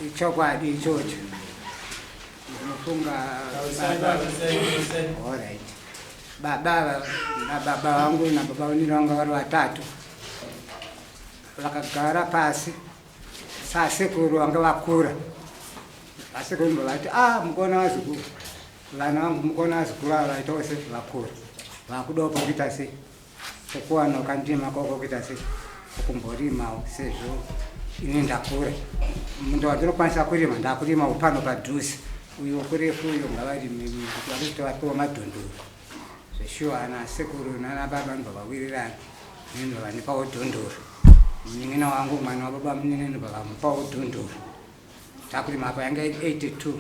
Ichokwadi ichocho. Ndinofunga baba. Alright. Baba nababa vangu nababa vanini vanga vari vatatu. Vakagara pasi sasekuru vanga vakura. Vasekuru vati ah mukona vazukuru. Vana vangu mukona vazukuru ava vaitawo se vakura. Vakudawo pokuita sei? Pokuwana kandima koko kuita sei? Pokumborimawo sezvo ini ndakura. Munda wandinokwanisa kurima ndakurima pano padhuze. Uyo kurefu uyo ngavarime kuti vakuti vapiwa madhunduru. Zveshuwa ana sekuru nana baba ndobva vawirirana nendobva vandipawo dhunduru. Munin'ina wangu mwana wababa munini ndobva vamupawo dhunduru. Takurima apa yanga 82.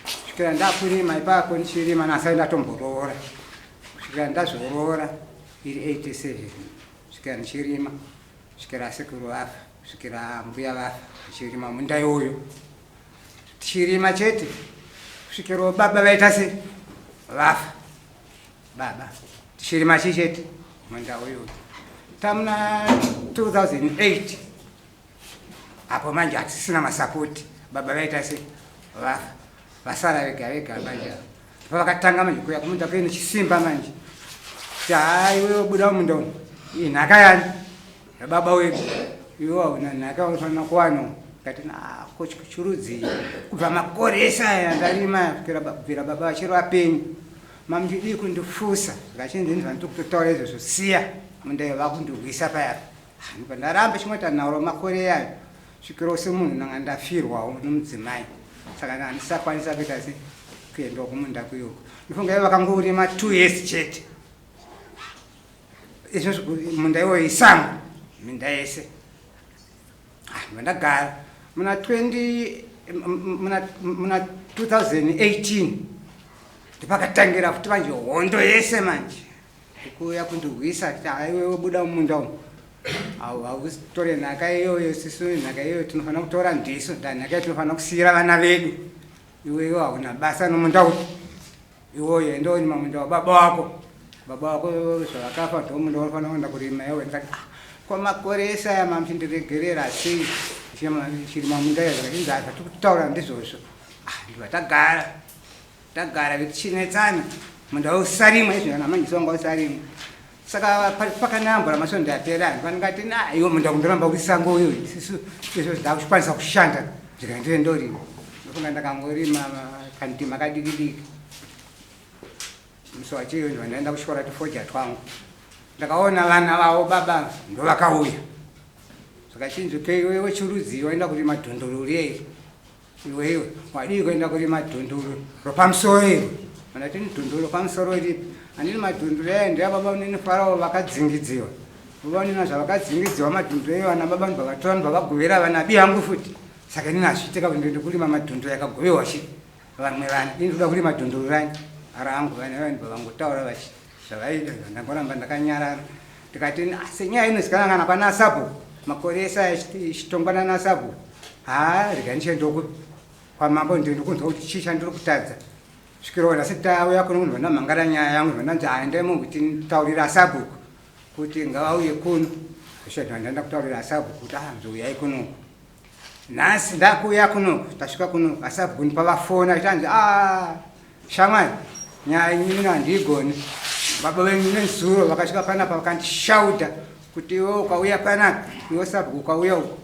Kusvikira ndakurima ipapo ndichirima nasai ndatomboroora. Kusvikira ndazoroora iri 87 kusvikira ndichirima kusvikira sekuru vafa kusvikira mbuya vafa ndichirima munda iwoyo tichirima chete kusvikira baba vaita se vafa baba tichirima chii chete munda uyoyo tamuna 2008 apo manje hatisisina masapoti baba vaita se vafa vasara vega vega manje pavakatanga manje kuya kumunda kuye nechisimba manje kuti haa iwe buda mumunda umu inhaka yani yababa wedu iwe hauna nhaka unofanira kuwana kati ko chirudzii kubva makore ese aya ndarima kubvira baba vachiri vapenyu mamudii kundifusa zvakachinzi ndizvandiri kutotaura izvozvo siya munda iyo vakundirwisa payapa Ndobva ndaramba chimwe nhauro makore yayo svikiro semunhu ndanga ndafirwawo nomudzimai saka handisakwanisa kuita se kuendawo kumunda kuyoko ndofunga ivo vakangourima 2 years chete izvozvo munda iwoyo isango minda yese ah, ndobva ndagara muna 20 muna muna 2018 ndipakatangira futi manje hondo yese manje Kuuya kundirwisa kuti haiwe wobuda mumunda umu hausitore nhaka iyoyo sisu nhaka iyoyo tinofanira kutora ndisu ndanhaka iyo tinofanira kusiira vana vedu iwewe hauna basa nomunda uyu iwoyo enda urima munda wababa wako baba wako zvavakafa ndomunda unofanira kuenda kurima iwe ndikati ah, kwa makore ese aya mamuchindiregerera sei chirima munda iyo zvakachinzi zvatiri kutaura ndizvozvo ah, ndibva tagara Tagara tichinetsana munda usarimwa izvi kana manje wanga usarimwa saka pakanambura masvondo apera anhu vanongati na iwe munda kundoramba uri sango uyu isisu izvo ndakuchikwanisa kushanda zvikandire ndorima ndofunga ndakangorima kandima kadiki diki musi wachiyo ndibva ndaenda kuchikora tufoja twangu ndakaona vana vavo baba ndovakauya saka chinzi ke iwe chirudzi waenda kurima dhondoro rei Iwe iwe wadii kuenda kurima dhunduru ropamusoro iro mandati dhunduru ropamusoro ripi handini madhunduru aya ndeababa unini farao vakadzingidziwa baba unini zvavakadzingidziwa madhunduru eyo ana baba ndibva vatora ndibva vagovera vana bi yangu futi saka inini hazviitika kuti ndende kurima madhunduru yakagovewa chi vamwe vana ini ndoda kurima dhunduru rani rangu vana vaya ndibva vangotaura vachi zvavaida ndangoramba ndakanyarara ndikati ah, senyaya inozikanwa kana kwana sabhuku makore ese aya ichitongwa nana sabhuku haa rega ndichiendawo kwamambo ndiri kunzwa kuti chii chandiri kutadza svikiro nhasi tauya kuno munhu vandamhangara nyaya yangu vandanzi haa endai mungu titaurira sabhuku kuti ngavauye kuno zvisha ndaenda kutaurira sabhuku kuti ah nzouyai kunoku Nhasi ndakuuya kuno tasvika kuno asabhuni pavafona vachanzi ah shamwari nyaya yenyu handiigoni baba venyu nezuro vakasvika panapa vakandishauda kuti iwe ukauya panapa iwe sabhuku ukauya uko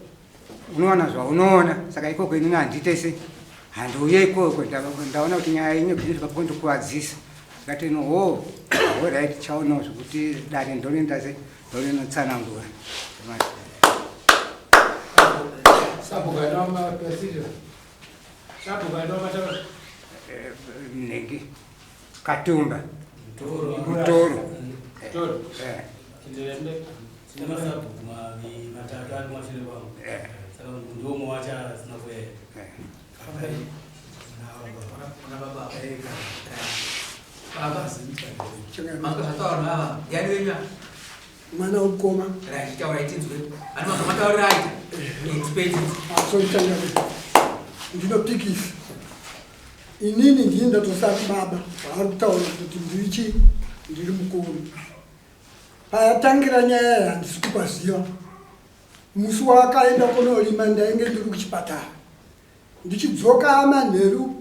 unoona zvaunoona saka ikoko inini handiite se handiuye ikoko ndaona kuti nyaya yenyu inosvika pakundikuvadzisa ndikati no ho horit chaonawo zvekuti dare ndorinoita se Ndinotsanangura. Nhingi Katumba Mutoro. Baba, mwana womukoma ndinopikisa inini ndini ndatosati baba vaari kutaura kuti ndiri chii ndiri mukuru payatangira nyaya yayo handisi kupaziva. Musi waakaenda kunorima ndainge ndiri kuchipatara. Ndichidzoka manheru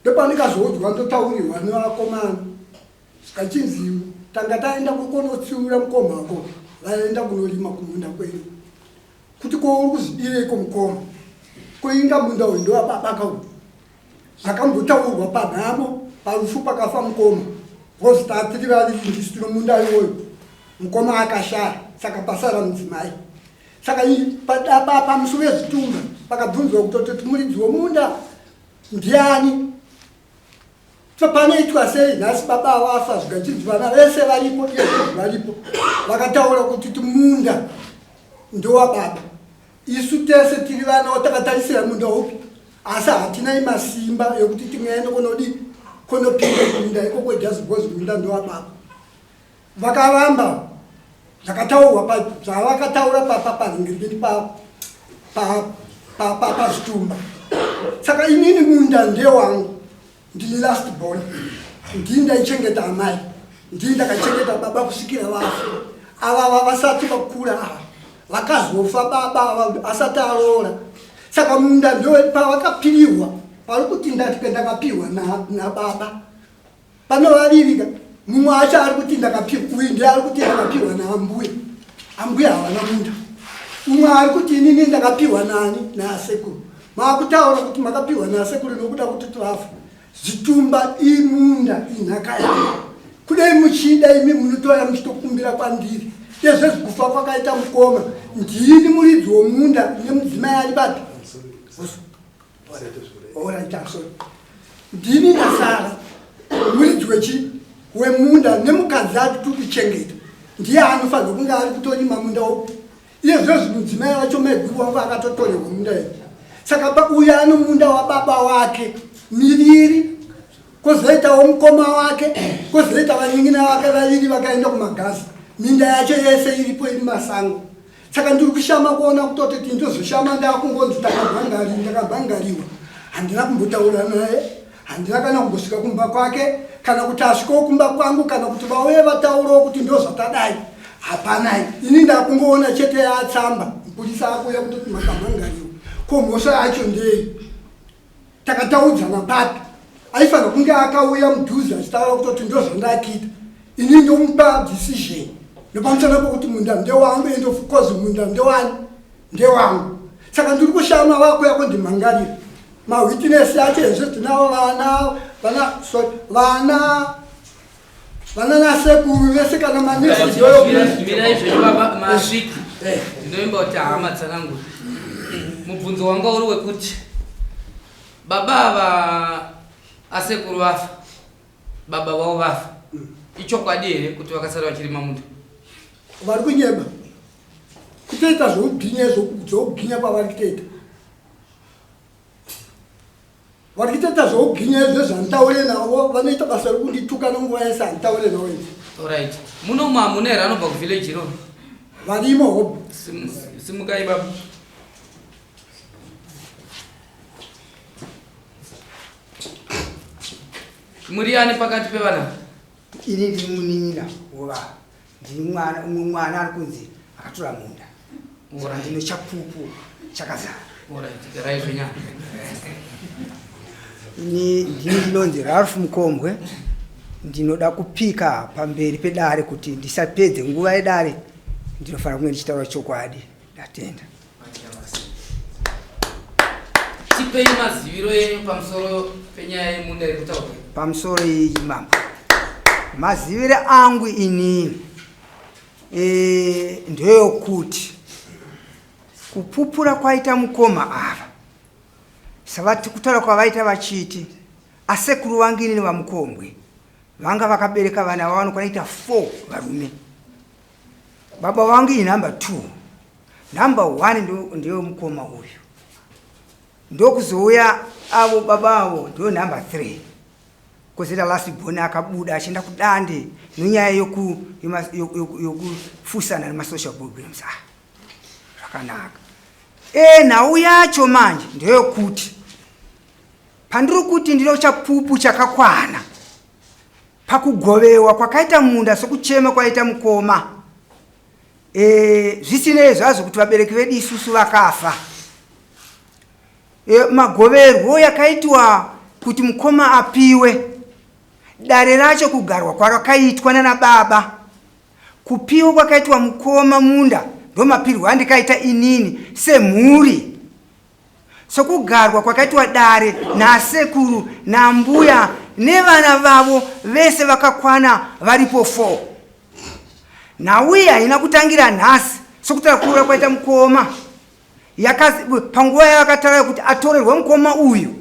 ndopandikazoudzwa ndotaurirwa nevakomana zvikachinzi tanga taenda kukonotsiura mukoma wako vaenda kunorima kumunda kwenyu kuti ko uri kuzvidireiko mukoma koinga munda uyu ndowababa ka uyu zvakambotaurwa panhamo parufu pakafa mukoma because tatiri vaviri ndisu tino munda iwoyo mukoma akashaya saka pasara mudzimai saka pamusi wezvitunga pakabvunzwa kutoti muridzi womunda ndiani so panoitwa sei nhasi baba vafa zvikachinzi vana vese varipo iyezvozvo varipo vakataura kuti timunda ndowababa isu tese tiri vana takatarisira munda upi asi hatina imasimba yokuti tingaende kunodi kunopinda kumunda ikoko just because munda ndowababa Vakaramba zvakataurwa zvavakataura panhingirikiti pazvitumba. Saka inini munda ndewangu, ndini last born, ndini ndaichengeta amai, ndini ndakachengeta baba kusvikira vafa. Ava vasati vakura ava vakazofa baba ava asati aroora. Saka munda ndewe pavakapihwa, pari kuti ndati ndakapihwa nababa Pano vaviri ka mumwe acho ari kuti ndakapiwa uyu ndiye ari kuti ndakapiwa naambuya ambuya havana munda umwe ari kuti inini ndakapiwa nani naasekuru maakutaura kuti makapiwa naasekuru nokuda kuti tvafa zvitumba imunda inhaka yangu kudai muchida imi munotoya muchitokumbira kwandiri ezvezvi kufa kwakaita mukoma ndini muridzi womunda nemudzimai ari bapi Alright, I'm sorry. Ndini ndasara muridzi wechi wemunda nemukadzi ati tiri kuchengeta ndiye anofanirwa kunge ari kutorima munda upi iye zvezvi mudzimai wacho maiguru wangu akatotorerwa munda iyi saka uyo ano munda wababa wake miviri kozoitawo mukoma wake kozoita vanin'ina vake vaviri vakaenda kumagazi minda yacho yese iripo iri masango Saka ndiri kushama kuona kutoti tindozoshama ndakungonzi takabhangari ndakabhangariwa. Handina kumbotaura naye, handina kana kumbosvika kumba kwake, kana kuti asvikewo kumba kwangu, kana kuti vauye vataurawo kuti ndozvatadai. Hapanai. Ini ndakungoona chete yatsamba mupurisa akuuya kutoti makabhangariwa. Ko mhosva yacho ndei? Takataudzana papi? Aifanira kunge akauya mudhuze achitaura kutoti ndozvandakiita. Ini ndomupa decision nepamusana pokuti munda ndewangu and of course munda ndewani ndewangu. Saka ndiri kushama vakuya kundimhangarira. Mawitness acho ezvo tinavo vana vana sorry vana vana nasekuru vese kana manesimirai zvenyu baba masvika eh. ndinoimba kuti hama tsanangura mubvunzo wanga uri wekuti baba ava asekuru vafa baba vavo vafa ichokwadi here kuti vakasara vachirima munda vari kunyeba kutoita zvoubhinya zvoubhinya kwavari kutoita Vari kutoita zvoubhinya izvo zvanditaure navo vanoita basa rekundituka nenguva yese handitaure navo izvi. Alright. Muno umu hamuna here anobva kuvillage iro? Varimo hope. Simukai baba. Muri ani pakati pevana? Ini ndiri munin'ina wovana. Ndini mwana umwe mwana ari kunzi akatora munda. Saka ndine chapupu chakazara. Ini ndini ndinonzi Ralph Mukombwe. Ndinoda kupika pamberi pedare kuti ndisapedze nguva yedare. Ndinofanira kunge ndichitaura chokwadi. Ndatenda. Tipei maziviro enyu pamusoro penyaya yemunda iri kutaurwa. Pamusoro iyi mambo. Maziviro angu inini e, ndeyokuti kupupura kwaita mukoma ava savati kutaura kwavaita vachiti asekuru vangu inini vamukombwe vanga vakabereka vana vavo vanokwana kuita 4 varume Baba vangu inumber 2. Number 1 ndiyo mukoma uyu. Ndokuzouya avo baba avo ndiyo number 3. Kozoita last born akabuda achienda kudande nenyaya yokufusana nemasocial problems. Ah, zvakanaka. E, nhau yacho manje ndeyokuti pandiri kuti ndine chapupu chakakwana Pakugovewa kwakaita munda sokuchema kwaita mukoma. E, zvisinei zvazvo kuti vabereki vedu isusu vakafa e, magoverwo yakaitwa kuti mukoma apiwe dare racho kugarwa kwarakaitwa nana baba kupiwa kwakaitwa mukoma munda ndomapirwo andikaita inini semhuri Sokugarwa kwakaitwa dare nasekuru nambuya nevana vavo vese vakakwana varipo 4. Nhau iyi haina kutangira nhasi sokutaura kura kwaita mukoma. Panguva yavakataura kuti atorerwe mukoma uyu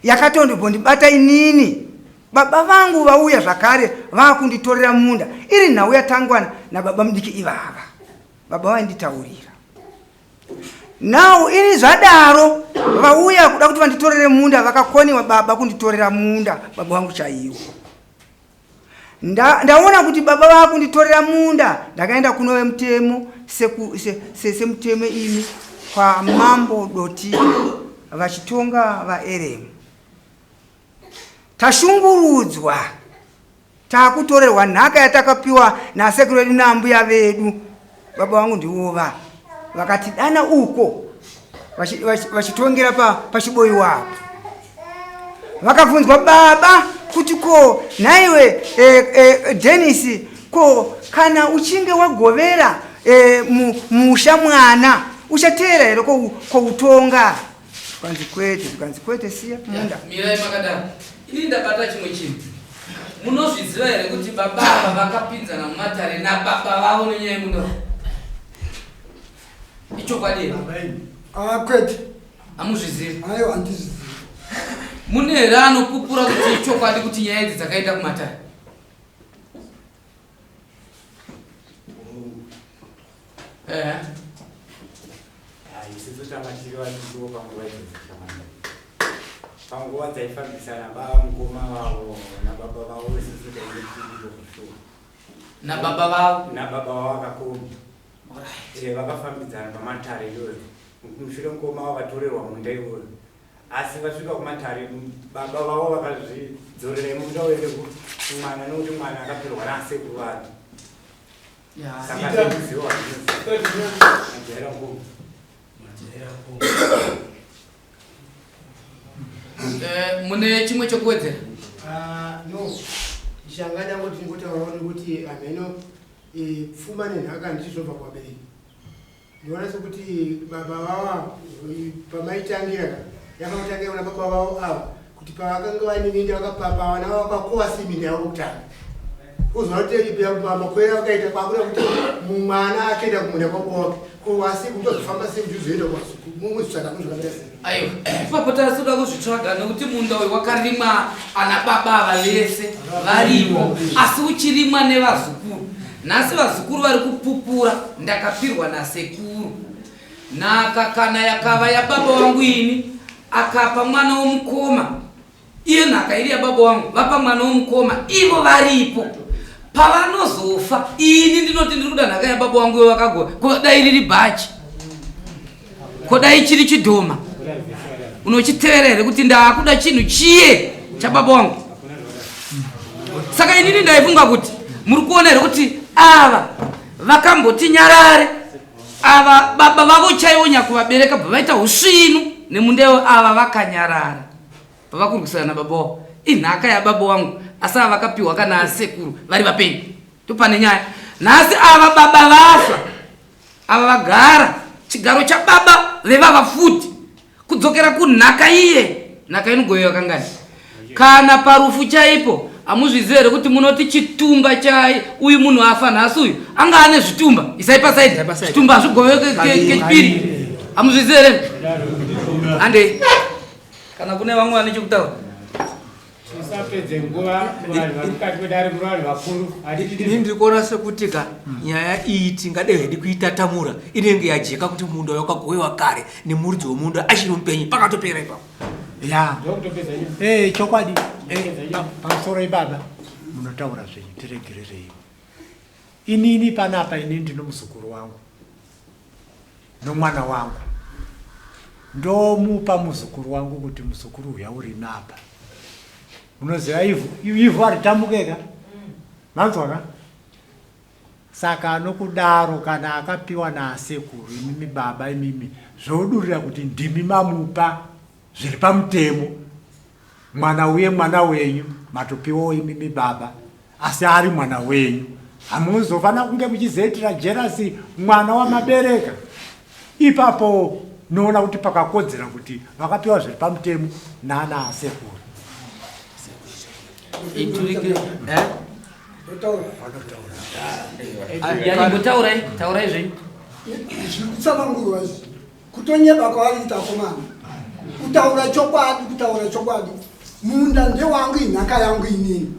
yakatondibondibata inini baba vangu vauya zvakare vakunditorera munda iri nhau yatangwa nababa mudiki ivava baba vainditaurira Now ini zvadaro vauya kuda kuti vanditorere munda vakakoniwa baba kunditorera munda baba vangu chaiwo. Nda, ndaona kuti baba vakunditorera munda ndakaenda kuno vemutemo semutemo se, se, imi kwamambo Dotito vachitonga vaEremu. Tashungurudzwa takutorerwa nhaka yatakapiwa nasekuru vedu naambuya vedu baba vangu ndiwova vakatidana uko vachitongera pachiboyi wapo vakabvunzwa baba kuti ko nhaiwe e, e, denis ko kana uchinge wagovera e, musha mwana uchateera here koutonga Zvikanzi kwete, zvikanzi kwete siya munda. Mirai makadaro. Ini ndabata chimwe chinhu. Munozviziva here kuti baba ava vakapinzana mumatare nababa vavo nenyaya yemunda? Ichokwadi here? Ah, kwete. Hamuzvizivi? Aiwa, handizvizivi. Mune here anopupura kuti ichokwadi kuti nyaya idzi dzakaenda kumatare? Eh. Isusu tanga tiri vadiki panguva idzodzo shamwari. Panguva dzaifambisana baba mukoma vavo nababa vavo isusu tainge tiripo kushuwa. Nababa vavo? Nababa vavo vakakoma. Eh, vakafambidzana pamatare iyoyo. Mushure mukoma vavo vatorerwa munda iwoyo. Asi vasvika kumatare baba vavo vakazvidzorera munda uende kumwana nekuti mwana akapirwa nasekuru vake. Eh, mune chimwe chokuwedzera ah, no changa ndangoti ndingotaurawo nekuti hameno eh, pfuma nenhaka handiti zvinobva kuvabereki ndinoona sekuti baba vava pamaitangira yakakutangira kuna baba vavo ava kuti pavakanga vaine minda vakapapa vana vavo vakakowa sei minda yavo kutanga kuzoona kuti makwera vakaita kwakuda kuti mwana akaenda kumunda kwababa wake ko asi kutozofamba sei kuti uzoenda muzvitsvaga muzvakamira sei aiwa ipapo tasoda kuzvitsvaga nekuti munda uyu wakarimwa ana baba ava vese varipo asi uchirimwa nevazukuru Nhasi vazukuru vari kupupura ndakapirwa nasekuru. Nhaka kana yakava yababa wangu ini akapa mwana womukoma iye nhaka iri yababa wangu vapa mwana womukoma ivo varipo pavanozofa ini ndinoti ndiri kuda nhaka yababa wangu ivo vakagova ko dai riri bhachi ko dai chiri chidhoma unochitevera here kuti ndaakuda chinhu chiye chababa wangu saka inini ndaifunga kuti muri kuona here kuti ava vakamboti nyarare ava baba vavo chaivo nyakuvabereka bva vaita usvinu nemundewo ava vakanyarara pavakurwisana nababa wavo inhaka yababa wangu asi ava vakapiwa kana asekuru vari vapenyu ndopane nyaya nhasi ava baba vafa ava vagara chigaro chababa vevava futi kudzokera kunhaka iye nhaka inogovewa kangani kana parufu chaipo hamuzvizive here kuti munoti chitumba chai uyu munhu afa nhasi uyu anga ane zvitumba isai pasaidi zvitumba hazvigovewe kechipiri hamuzvizive here handei kana kune vamwe vane chekutaura Tisapedze nguva vanhu vari mukati medare muri vanhu vakuru. Ini ndiri kuona sekuti ka nyaya iyi tingade hedu kuitatamura inenge yajeka kuti munda wakagowewa kare nemuridzi wemunda achiri mupenyu pakatopera ipapo. Ya. Eh, chokwadi. Eh, pamusoro ibaba munotaura zvenyu tiregererei. Inini panapa ini ndino muzukuru wangu. Nomwana wangu. Ndomupa muzukuru wangu kuti muzukuru uya urime apa. Unoziva ivhu, ivhu haritambuke ka? Manzwa ka? Saka nokudaro kana akapiwa naasekuru imimi baba imimi zvodurira kuti ndimi mamupa zviri pamutemo. Mwana uye mwana wenyu matopiwawo imimi baba asi ari mwana wenyu. Hamuzofanira kunge muchizoitira jerasi mwana wamabereka. Ipapo noona kuti pakakodzera kuti vakapiwa zviri pamutemo naana asekuru. Iturike eh? Taurai, taurai zvenyu. Zviri kutsanangurwa izvi. Kutonyeba kwavari akomana. Kutaura chokwadi, kutaura chokwadi. Munda ndewangu inhaka yangu inini.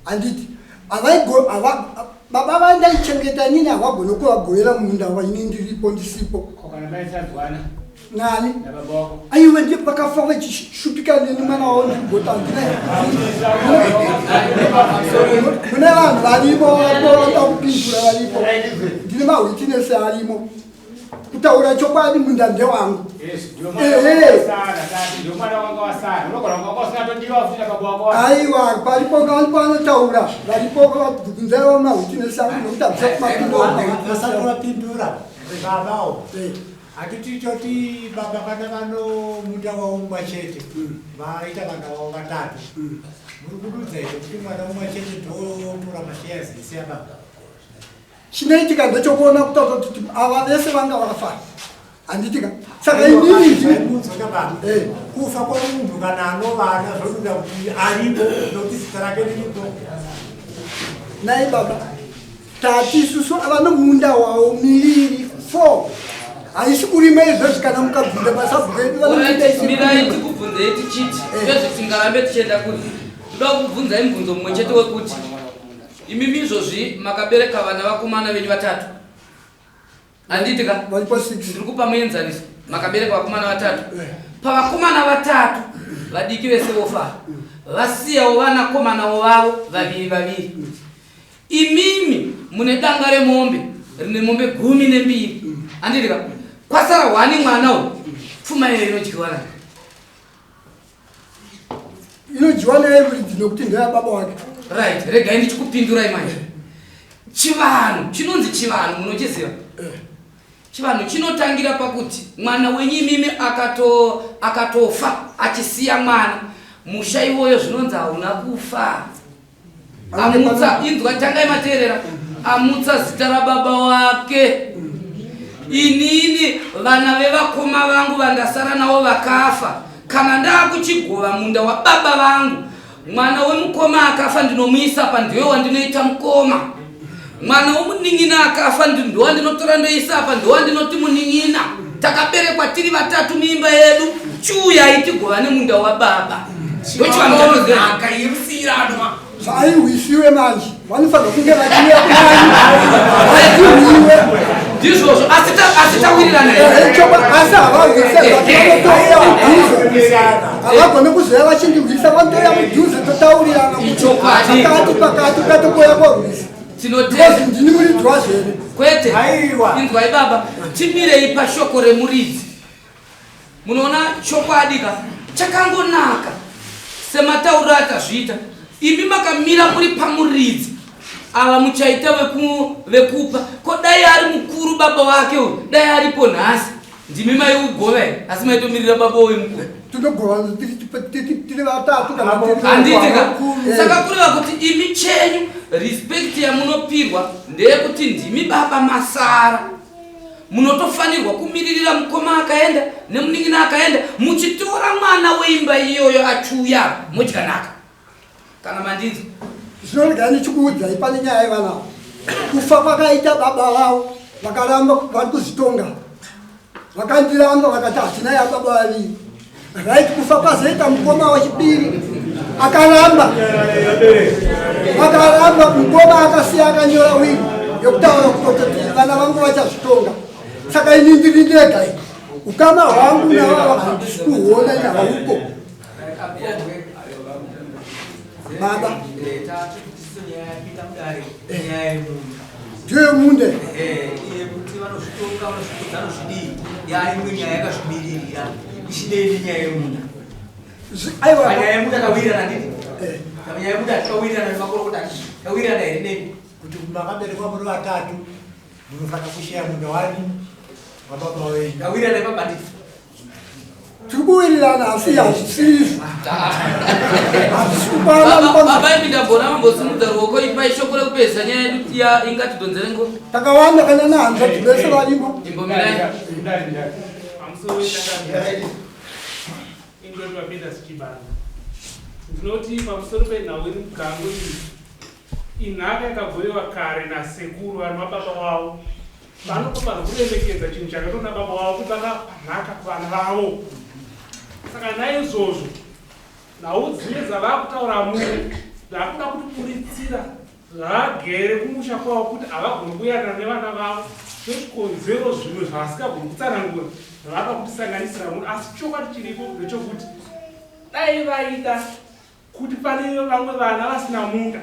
Handiti havaigo hava baba vandaichengeta inini havagone kuvagovera munda waini ndiripo ndisipo. Ko kana maisanzwana Nani? nababa wako? Aiwe ndiye vakafa vachishupika neni mwana wavo ndirigota mune vanhu varimo vanoda kupindura varipo ndine mahwitinesi arimo kutaura chokwadi munda ndewangu aiwa paripo varipo vanotaura varipo vabvunzaiwo mahwitinesi angu nokuti handisa kumapindura babawo Hatiti toti baba kana vano munda wavo mumwe chete vaita vana vavo vatatu. Muri kududza here kuti mwana mumwe chete ndotora mashares ese ababa? Chinoitika ndechokuona kutaura kuti ava vese vanga vakafa. Handitika. Saka inini ndinobvunza baba. Kufa kwomunhu kana anovana zvoduda kuti aripo nokuti zita rake riripo. Nai baba. Tati isusu ava nomunda wavo miviri 4 haisi kurima izvozvi kana mukabvunza masabhuku edu vanomunda isi Mirai tikubvunzei tichiti izvozvi tingarambe tichienda kuri ndoda kukubvunzai mubvunzo mumwe chete wekuti imimi izvozvi makabereka vana vakomana venyu vatatu Handiti ka? Varipo 6. Ndiri kupa muenzaniso. Makabereka vakomana vatatu. Pavakomana vatatu vadiki vese vofa. Vasiyawo vanakomanawo vavo vaviri vaviri. Imimi mune danga remombe rine mombe 12. Handiti ka? Kwasara hwani mwana uyu. Pfuma iyoyo inodyiwa nani? Inodyiwa naye muridzi nokuti ndeyababa wake. Right, regai ndichikupindurai manje. Chivanhu chinonzi chivanhu munochiziva? Chivanhu chinotangira pakuti mwana wenyu imimi akato akatofa achisiya mwana musha iwoyo zvinonzi hauna kufa. Amutsa inzwa tangai mateerera. Amutsa zita rababa wake. Inini vana vevakoma vangu vandasara navo vakafa. Kana ndakuchigova munda wababa vangu, mwana wemukoma akafa ndinomuisa pa ndiwe wandinoita mukoma. Mwana womunin'ina akafa ndiwe wandinotora ndoisa apa ndiwe wandinoti munin'ina. Takaberekwa tiri vatatu muimba yedu, chiuyai tigovane munda wababa. Ndochivanhu chatinoziva. Nhaka yemusiiranwa. Zvaihwisiwe manje vanofanirwa kunge vachiuya kunani vachihwiwe. Ndizvozvo asi asi tawirirana here? Asi havahwise vanotouya mudhuze havagone kuzouya vachindihwisa vanotouya mudhuze totaurirana kuti Ichokwadi. pakati pakati ukatokoya korwisa. Tinotenda. Because ndini muridzi wazvo here? Kwete. Aiwa. Inzwai baba, timirei pashoko remuridzi. Munoona chokwadi ka chakangonaka sematauriro atazviita. Imi makamira muri pamuridzi ava muchaita vekupa. Ko dai ari mukuru baba wake uyu, dai aripo nhasi. Ndimi maiugova here? Asi maitomirira baba uyu mukuru. Tinogova tiri vatatu kana tiri Handiti ka? Saka kureva kuti imi chenyu respect yamunopirwa ndeyekuti ndimi baba masara. Munotofanirwa kumiririra mukoma akaenda nemunin'ina akaenda muchitora mwana weimba iyoyo achiuya modya nhaka. Kana mandinzwa. Zvino regai ndichikuudzai pane nyaya yevana ava. Kufa kwakaita baba vavo vakaramba vari kuzvitonga. Vakandiramba vakati hatina yababa vaviri. Right, kufa kwazoita mukoma wechipiri akaramba. Akaramba mukoma akasiya akanyora wiri yekutaura kutoti vana vangu vachazvitonga. Saka ini ndiri ndega ini. Ukama hwangu navava handisi kuhuona ini hauko. Baba. Ndiyo yemunda. Yekuti vanozvitonga vanozvikudza vanozvidii yaimwe nyaya yakazvimiririra isinei nenyaya yemunda. Aiwa. Nyaya yemunda tawirirana nditi. Nyaya yemunda tikawirirana nemakorokota tawirirana here nemi? Kuti makaberekwa muri vatatu munofanira kusheya munda wani wababa wenyu. Ndawirirana ipapa nditi. Tiri kuwirirana asi hazvisizvo. Hazvisi kukwana. Baba imi ndabona mambosimudza ruoko ipai shoko rekupedzisa nyaya yedu iya ingatidhonzere ngo. Takawanda kana nahanzvadzi vese varimo. Imbomirai. Pamusoro wetakanga indoti vapinda sichibanda ndinoti pamusoro penhau iri mugango iyi inhaka yakagovewa kare nasekuru vanhu vababa wavo vanotofanira kuremekedza chinhu chakatona baba wavo kuti vakapa nhaka kuvana vavo saka naizvozvo nhau dzimwe dzavakutaura muno dzakuda kutiburitsira zvavagere kumusha kwavo kuti havagoni kuyanana nevana vavo nezvikonzero zvimwe zvavasikagoni kutsanangura zvavada kutisanganisira muno asi chokwadi chiripo ndechokuti dai vaida kuti pane vamwe vana vasina munda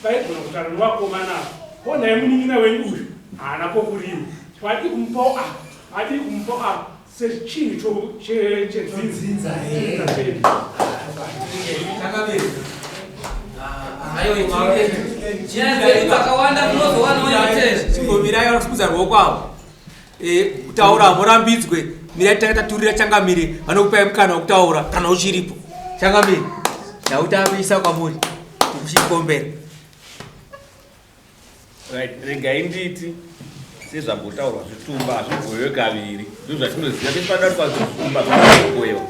vaigona kutaura nevakomana ava ko nhai munin'ina wenyu uyu haana pokurima wadii kumupawo apa wadii kumupawo apa sechinhu chedzinza Chimbomirai vanosimudza ruoko avo. Kutaura hamurambidzwe. Mirai tanga taturira changamire vanokupai mukana wekutaura kana uchiripo. Changamire, ndakuti akuisa kwamuri tikuchikombera. Right, regai nditi sezvambotaurwa zvitumba hazvigovewe kaviri ndozvatinoziva pese panodarikwa zvitumba zvinogovewa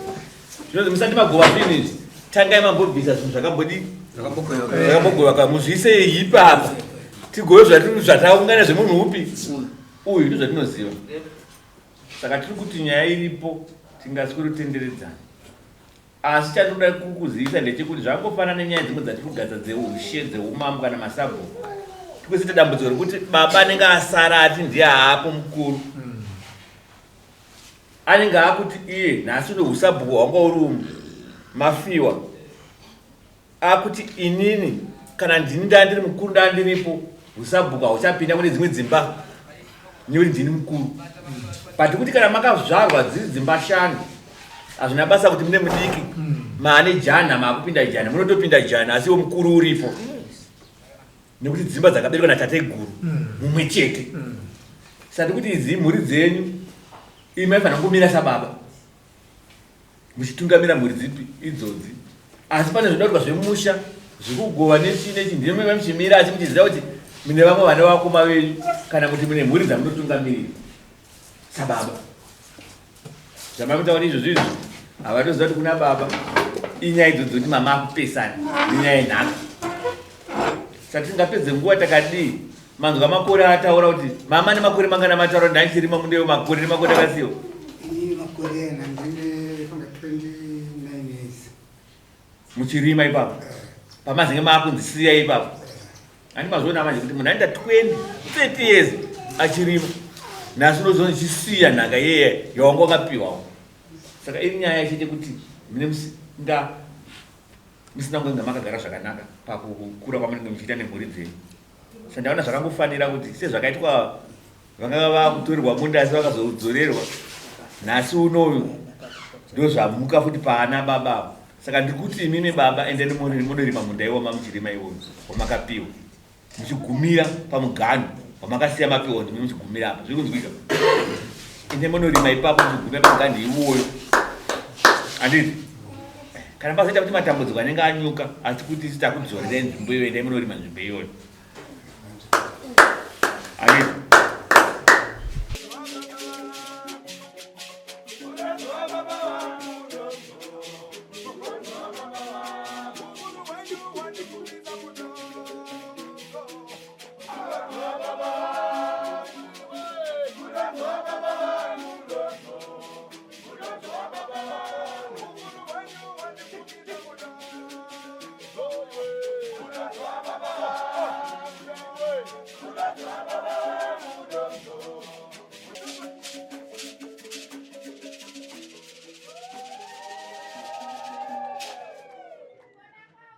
zvinonzi musati magova zvinhu izvi tangai mambobvisa zvinhu zvakambodi zvakambogovewa ka muzviise ipapa tigove zvataungana zvemunhu upi uyu ndozvatinoziva saka tiri kuti nyaya iripo tingaswerotenderedzana Asi chandinoda kukuzivisa ndechekuti zvangofanana nenyaya dzimwe dzatiri kugadza dzeushe, dzeumambo kana masabhuku. Tikuzoita dambudziko rekuti baba anenge asara ati ndiye aapo mukuru. Anenge akuti iye nhasi une usabhuku hwanga uri umu mafiwa. Akuti inini kana ndini ndandiri mukuru ndandiripo usabhuku hauchapinda kune dzimwe dzimba nekuti ndini mukuru. But kuti kana makazvarwa dziri dzimba shanu hazvina basa kuti mune mudiki maane jana maakupinda jana munotopinda jana asi iwo mukuru uripo nekuti dzimba dzakaberekwa natateguru mumwe chete. Sati kuti idzi imhuri dzenyu imi maifanira kungomira sababa muchitungamira mhuri dzipi idzodzi asi pane zvinoda kuitwa zvemusha zvekugova nechii nechii ndimi maiva muchimira asi muchiziva kuti mune vamwe vana vakoma venyu kana kuti mune mhuri dzamunotungamirira sababa. Zvamamutaura izvozvo izvo havatoziva kuti kuna baba inyaya idzodzo kuti mama akupesana nenyaya yenhaka. Saka tingapedze nguva takadii manzwa makore ataura kuti mama nemakore mangana mataura kuti ndaichirima mundeyo makore nemakore akasiwa. Ini makore ena ndine funga 29 years. Muchirima ipapo pamazenge maakunzi siya ipapo handi mazviona manje kuti munhu anoita 20 30 years achirima nhasi unozoona chisiya nhaka iyeye yawanga wakapiwawo. Saka iri nyaya chete kuti mune musinga musina kunge makagara zvakanaka pakukura kwamunenge muchiita nemhuri dzenyu. Saka ndaona zvakangofanira kuti sezvakaitwa vanga vakutorerwa munda asi vakazodzorerwa nhasi unoyu ndozvamuka futi paana baba ava. Saka ndiri kuti imimi baba endeni munorima munda iwo mamuchirima iwoyo wamakapiwa muchigumira pamuganhu wamakasiya mapiwa ndimi muchigumira apa zviri kunzwika ende munorima ipapo muchigumira pamuganhu iwoyo handiti kana pazoita kuti matambudziko anenge anyuka asi kuti isu takudzorerai nzvimbo iyoyo endai munorima nzvimbo iyoyo handiti.